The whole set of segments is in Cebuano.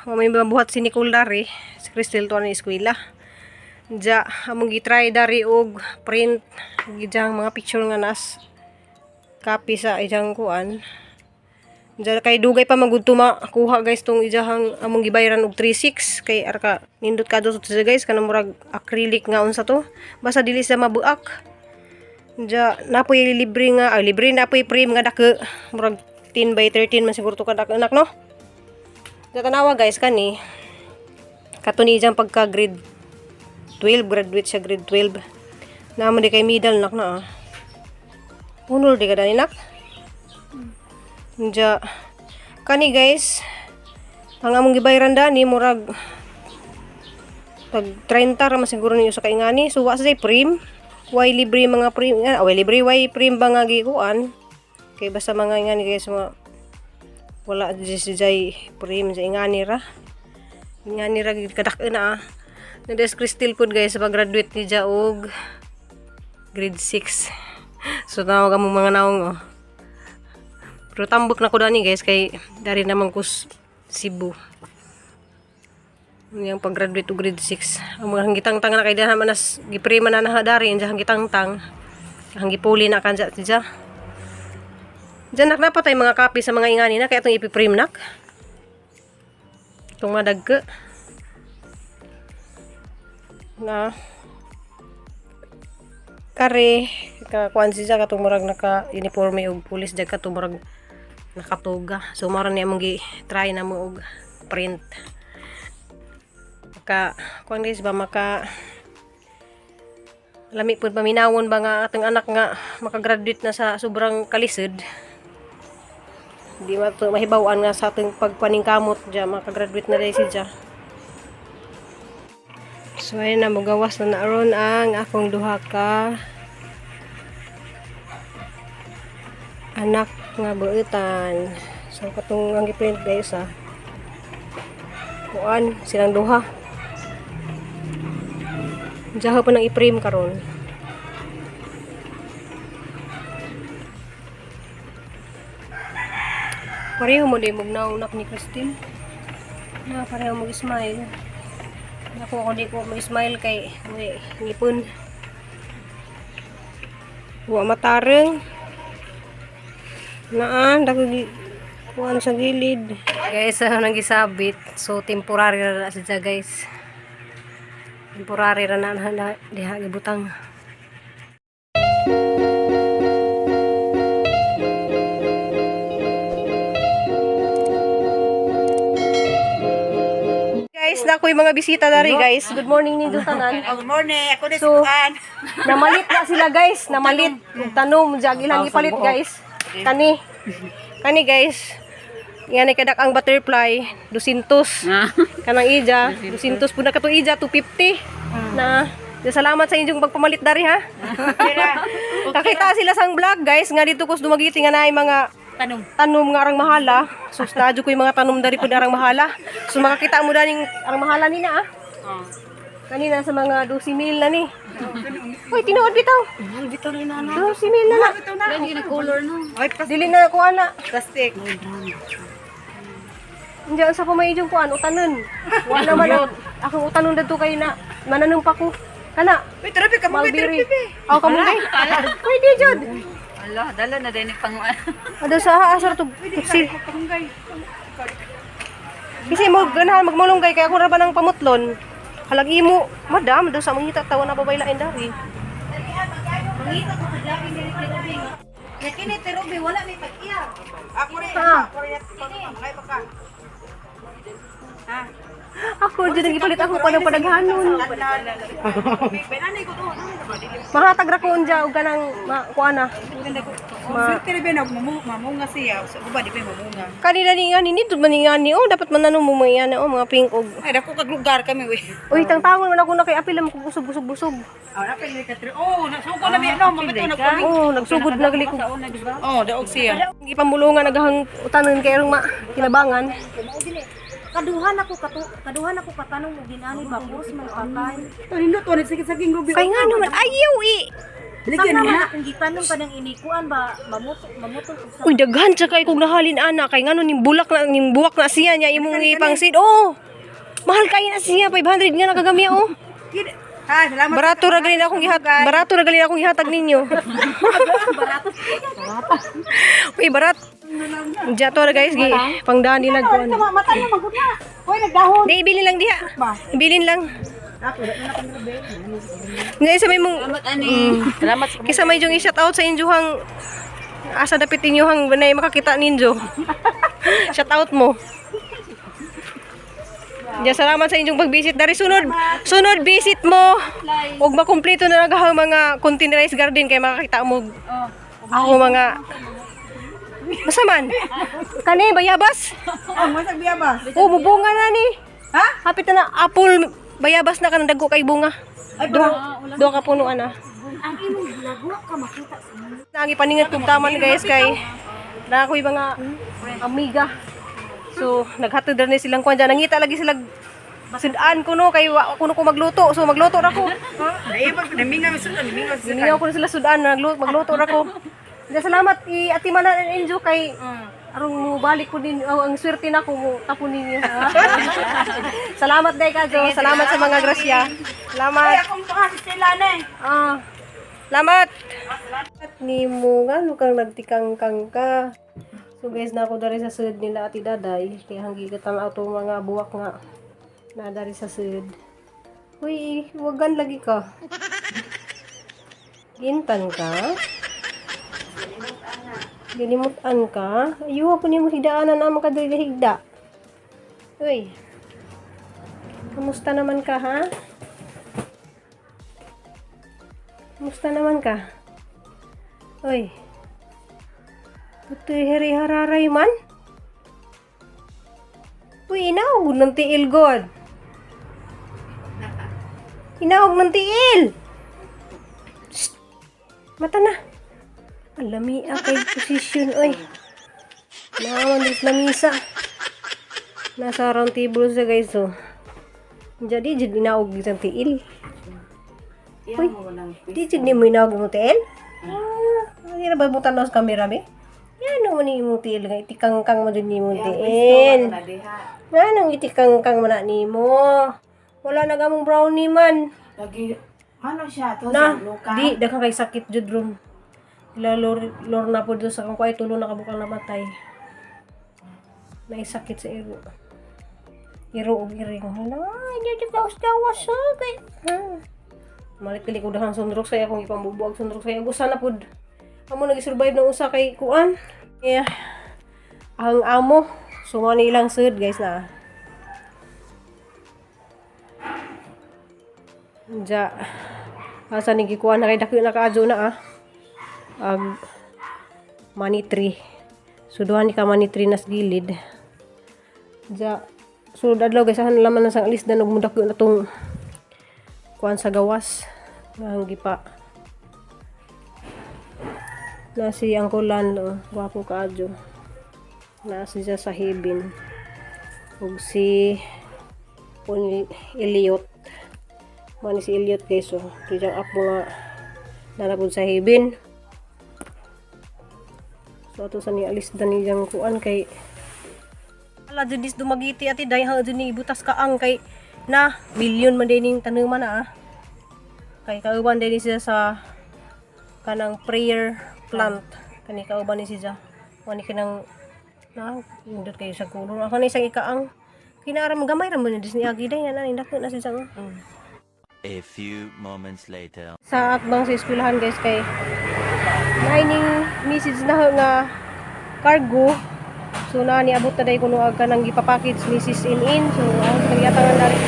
May mabuhat si Nicole dari, si Crystal to ni eskwela. Diya, among gitry dari og print gijang mga picture nga nas copy sa ijang kuan. Diya kay dugay pa magud makuha guys tong ijahang among gibayaran og 36 kay arka nindot ka to siya guys, kanang murag acrylic nga unsa to. Basta dili siya mabuak. Diya napoy libre nga, ay libre, napoy frame nga dako, murag 10 by 13 man siguro to kadako anak, no. Diya tanawa guys, kani kato ni ijang pagka grade 12, graduate siya grade 12. Naman di kay medal nak na ah. Punol di ka dani nak. Diya kani guys, ang among gibayaran dani murag tag 30 ra man siguro ninyo sa kaingani. So wa sa frame. Why libre mga frame? Ah, why libre, why frame ba nga gikuan? Kay basta mga ingani guys, mga wala di si jay frame sa ingani ra. Ingani ra gid kadak na ah. Nades Crystal pod guys sa pag-graduate ni ja og grade 6. So tawag among mga naong oh. Pero tambok na ko dani guys kay dari naman ko Cebu. Yang pag-graduate og grade 6. Ang mga hangitang-tang na kay dahil man nas giprema na na dari inja hangitang-tang. Hangipuli na kanja siya. Diyan nak napatay mga copy sa mga ingani na kaya itong ipiprame nak. Itong madagke. Na kare ka kuan siya katong murag naka uniforme og pulis diya katong murag nakatuga. So mara ni among gi try na mo og print. Maka kuan guys ba, maka lami pud paminawon ba nga atong anak nga makagraduate na sa sobrang kalisod. Di ma to mahibaw-an nga sa atong pagpaningkamot diya makagraduate na dahil siya. So ayun na, mugawas na naron ang akong duha ka anak nga buutan. So katong ang gi-print guys ah. Kuan silang duha. Diyaha pa nang i-frame karon. Pareho mo di mugnaw nak ni Christine. Na pareho mo smile. Ako ako di ko mag-smile kay may ngipon. Wa matareng. Naan dako kuan sa gilid. Guys, ah, nang gisabit. So temporary ra na siya guys. Temporary ra na, na, na diha gibutang. Guys, na ako'y mga bisita dari guys. Good morning ninyo tanan. Oh, good morning. Ako na si So, Kuan. namalit na sila guys, namalit. Ug tanom jag ilang ipalit guys. Kani. Kani guys. Ngani kadak ang butterfly, 200. Kanang ija, 200 po na kato ija, 250. Na. Di, salamat sa inyong pagpamalit dari ha. Kakita sila sang vlog guys nga dito kus Dumaguete nga naay mga Tanong. tanom nga arang mahala. So nadyo ko yung mga tanom dari pud arang mahala. So makakita mo daning arang mahala ni na ah. Kanina sa mga 12 mil na ni. Uy, tinuod bitaw. Bitaw rin na. 12 mil na na. Color no. Ay, Dili na ko ana. plastic. Diyan sa pamay yung kuan utanon. Wala man akong utanon dadto kay na mananong pa ko. Kana. Uy, tarapi ka mo, Mulberry. Aw kamunggay. Pwede jud. Ala, dala na din yung panguan. Ado sa asar to tutsi. Kasi mo ganahan magmulunggay kay ako ra ba ng pamutlon. Halag imo, madam, do sa mangita tawa na babay lain dari. Nakini tirubi wala may pag-iya. Ako rin, Ah. ako rin. Mga baka. Ako jud ang gipalit ako pa ng padaghanon. Bananay ko to. Mahatag ra ko unja og kanang ma, kuan na. Ma, Swerte rin ba mamunga siya. Sa uba di ba mamunga. kanila ni nga ni nindot man ni nga ni oh, dapat mananong mo mga yan oh, mga pink og. Ay, dako kag lugar kami we. Uy, tangtangon man ako na kay apil mo busog busog busog. Oh, napil ka tri. Oh, nasugo na mi no, mabito na kami. Oh, nagsugod na gali ko. Oh, daog siya. Gipamulungan nagahang utanon kay arong ma kinabangan. Kaduhan ako kato, kaduhan ako katanong og ginani bakos man patay. Tanindot to sige saging rubi. Kay nga naman ayaw i. Sana man akong gitanom kanang inikuan ba mamuto mamuto og sa Uy, daghan sa kay kung nahalin ana kay ngano ning bulak na ning buwak na siya niya imong ipangsid. Oh. Mahal kay na siya 500 nga nakagamya oh. Ha, salamat. Barato ra galin akong gihat barato ra galin akong gihatag ninyo. Barato. Uy, barat. Diya to ra guys, gi pangdaan nila ko. Ano, mata na magud na. Hoy, nagdahon. Di ibilin lang diha. Ibilin lang. Nga isa may mong Salamat ani. Salamat sa kisa may jung i-shout out sa inyohang asa dapit inyohang banay makakita ninyo. Shout out mo. Ya, salamat sa inyong pag-visit. Dari sunod, sunod visit mo. Ug makumpleto na lang ang mga containerized garden kay makakita mo. Ako mga Basta man. Kani bayabas. Oh, mo sa biyabas. Oh, mubunga na ni. Ha? Hapit na na apple bayabas na kanang dagko kay bunga. Ay, Duha, duha ka punuan ah. Ang imong vlog wa ka makita sa inyo. Ang ipaningat kong taman guys kay na ako'y mga amiga. So, naghatod ra ni silang kwan dyan. Nangita lagi sila sudan ko no kay wa kuno ko magluto. So magluto ra ko. Naibag naminga mi sudan, naminga sa Gimingaw ko na sila sudan nagluto magluto ra ko. Diyan, salamat i Ate Manan and Enjo kay aron mo balik ko din oh, ang swerte na ko mo tapon ninyo. Salamat dai kajo. Salamat sa mga grasya. Salamat. Akong pa si Stella na eh. Ah. Salamat. Nimo ngano kang nagtikangkang ka. So guys, na ako dari sa sud nila Ate Daday. Kaya hanggi katang ato mga buwak nga na dari sa sud. Uy, wagan lagi ka. Gintan ka? Gilimutan ka? Ayuha po nimo higdaanan na mga higda. Uy. Kamusta naman ka, ha? Kamusta naman ka? Uy. Putoy heri hararay man. Uy, inaog ng tiil, God. Inaog ng tiil. Shh. Mata na. Alami kay position, oy. Naaman din sa lamisa. Nasa round table siya, guys, oh. Jadi, jud inaog ng tiil. Uy, di jud ni mo inaog ng tiil? Ah, hindi na ba mo tanaw sa camera, be? Yan mo ni imong tiil nga itikangkang mo jud nimo tiil. Nganong itikangkang mo na nimo? Wala na gamong brownie man. Lagi ano siya to Na, sa luka. di daghan kay sakit jud ron. Ila lor, lor na po doon sa kang kuay tulo na kabukang namatay. Naisakit sa iro. Iro og iring. Hala, hindi jud gawas-gawas ha kay. Ha. Malit kali ko dahang sundrok sa akong ipambubuag sundrok sa usa na pud. Amo nag-survive ng usa kay kuan. Yeah. Ang amo so mo ni ilang sud guys na. Ja. Asa ni gikuan na kay dako na kaadyo na ah. Ag money tree. So duha ni ka money tree nas gilid. Ja. So adlaw guys ahan laman na sang alis dan og mudako na tong kuan sa gawas nga ang gipa. Na si Uncle Lando, gwapo kaadyo. Na siya sa Hibin. Ug si Elliot. Mani si Elliot guys oh. Ito apo nga nalapod sa Hibin. So ato sa ni alis dan niyang kuan kay ala jud dis dumagiti ati day ha jud ni butas kaang kay na milyon man din ning tanuman na ah. Kay kauban din siya sa kanang prayer plant kani kauban ni siya. Wani kanang na indot kayo sa kulong. Ako na isang ikaang kinaram gamay ra man ni dis ni agi day na dako na siya. Oh. A few moments later. Sa atbang sa eskwelahan guys kay naining message na nga cargo, so na niabot na dahil kuno ag kanang gipapackage Mrs. In in so ang nagyatangan na rin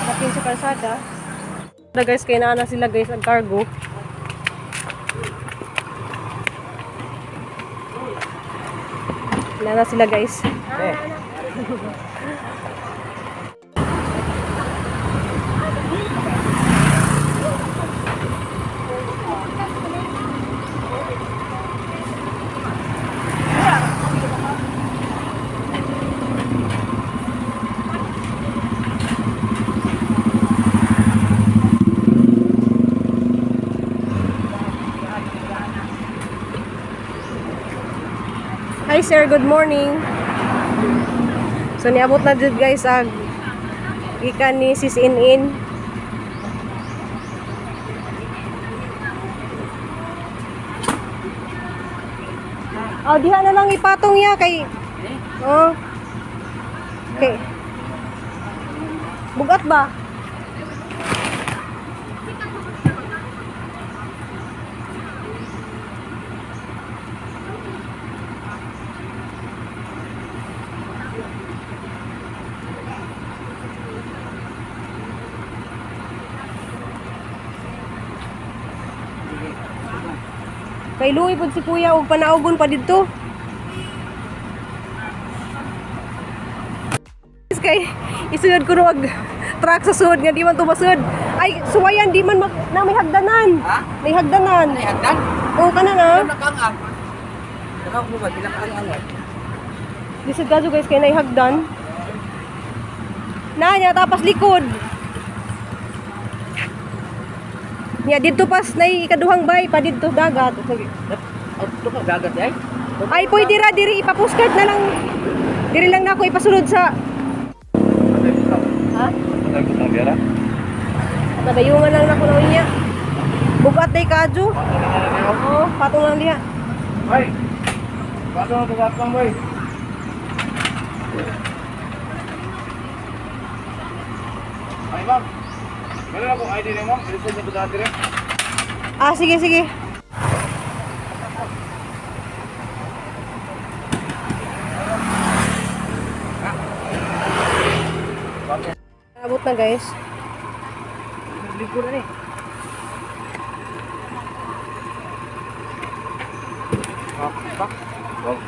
kapin sa kalsada na guys kay naa na sila guys ang cargo. Naa na sila guys. sir, good morning. So niabot na jud guys ag gikan ni Sis In-In. Oh, diha na lang ipatong ya kay. Oh. Okay. Bugat ba? Kay luoy pud si kuya og panaugon pa didto. Kay isugod ko og truck sa sud nga di man tumasud. Ay suwayan di man na may hagdanan. Ha? May hagdanan. Ay, hagdan? Oo kana na. Nakang-ang. Nakang mo ba? Pinakaang-ang. Lisod kadto guys kay nay hagdan. Na niya tapas likod. Nya didto pas nay ikaduhang bay pa didto dagat. Ito ka, dagat ay? Ay pwede ra diri ipapuskart na lang. Diri lang nako ipasulod sa. Ha? Padayungan lang nako na niya. Bugat day kadyo. Oo, patong lang diha. Ay! Paano na tugat lang, boy? Ay, ma'am. Meron akong ID ni ma'am. Bilisan niyo ito dati rin. Ah, sige, sige. Abot na guys.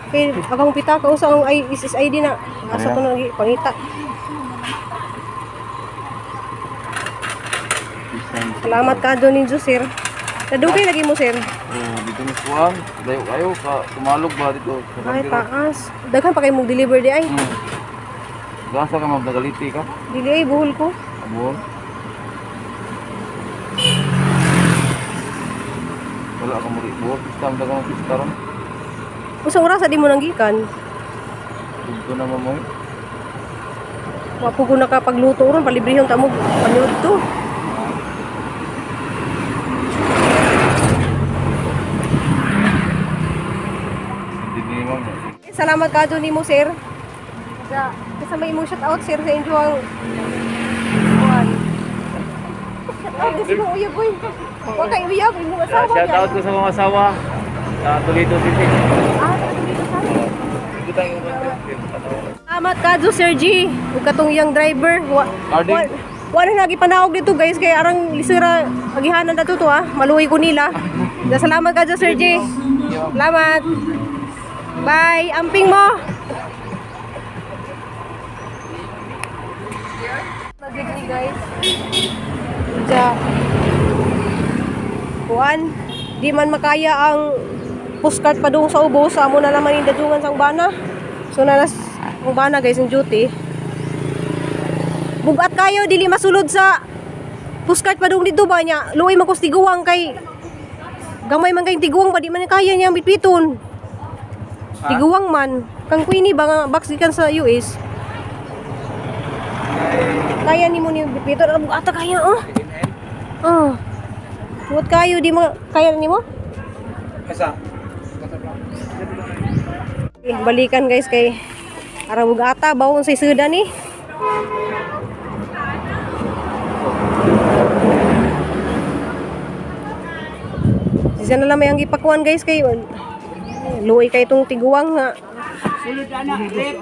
Okay, akong pita ka usa ang is ID na. Asa to na pangita. Salamat ka ninyo, sir. Nadugay lagi mo, sir. Oh, dito ni Kuan. Dayo kayo ka tumalog ba dito sa Ay, Cambiro? taas. Daghan pa kay mong deliver di ay. Gasa ka ma'am, nagaliti ka. Dili ay buhol ko. Abuhol. Wala ka mo buhol. Pista mo dagang pista ron. Usang oras di mo nanggikan. Dito na ma'am oy. Wa po ko nakapagluto ron, palibrehong ta mo panood to. Hindi ni ma'am. Eh, salamat ka doon nimo, sir. Sa kasama imong shout out sir sa inyo ang kuan. Shout out kasi mong uyab oy. Wa kay uyab imong asawa. Shout out ko sa mga asawa sa Toledo City. Ah, sa Toledo City. Dito tayo Salamat ka do Sir G. Ug katong iyang driver. Wa, Carding. wa, wa na lagi panaog dito guys kay arang lisura agihanan na to to ah. Maluwi ko nila. Salamat ka do Sir G. Salamat. Bye. Amping mo. Nagigni guys. Sa kuan, di man makaya ang postcard pa doon sa ubos, amo na naman yung dadungan sa bana. So nanas ang bana guys yung duty. Bugat kayo dili masulod sa postcard pa doon dito ba niya. Luoy man kus tiguang kay gamay man kay tiguang ba di man kaya niya bitbiton. Tiguang man kang Queenie ba nga box gikan sa US. Kaya nimo ni bitbiton ah, bugata kaya oh. Oh. Bugat kayo di mo kaya nimo? Asa? Eh, balikan guys kay Arabog ata bawon sa isuda ni. Siya na lang may ang gipakuan guys kay luoy kay itong tiguang nga. Sulod ana, rep.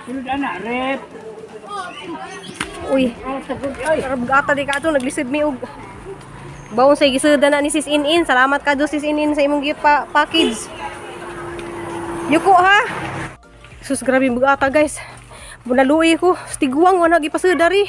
Sulod ana, rep. Uy. Arabog ata di ka ato naglisod mi og bawon sa gisuda na ni Sis In-In. Salamat ka do Sis In-In sa imong gipa package. Yuko ha. Sus grabe bugata guys. Bunaluoy ko. Tiguang wala gipasuda ri.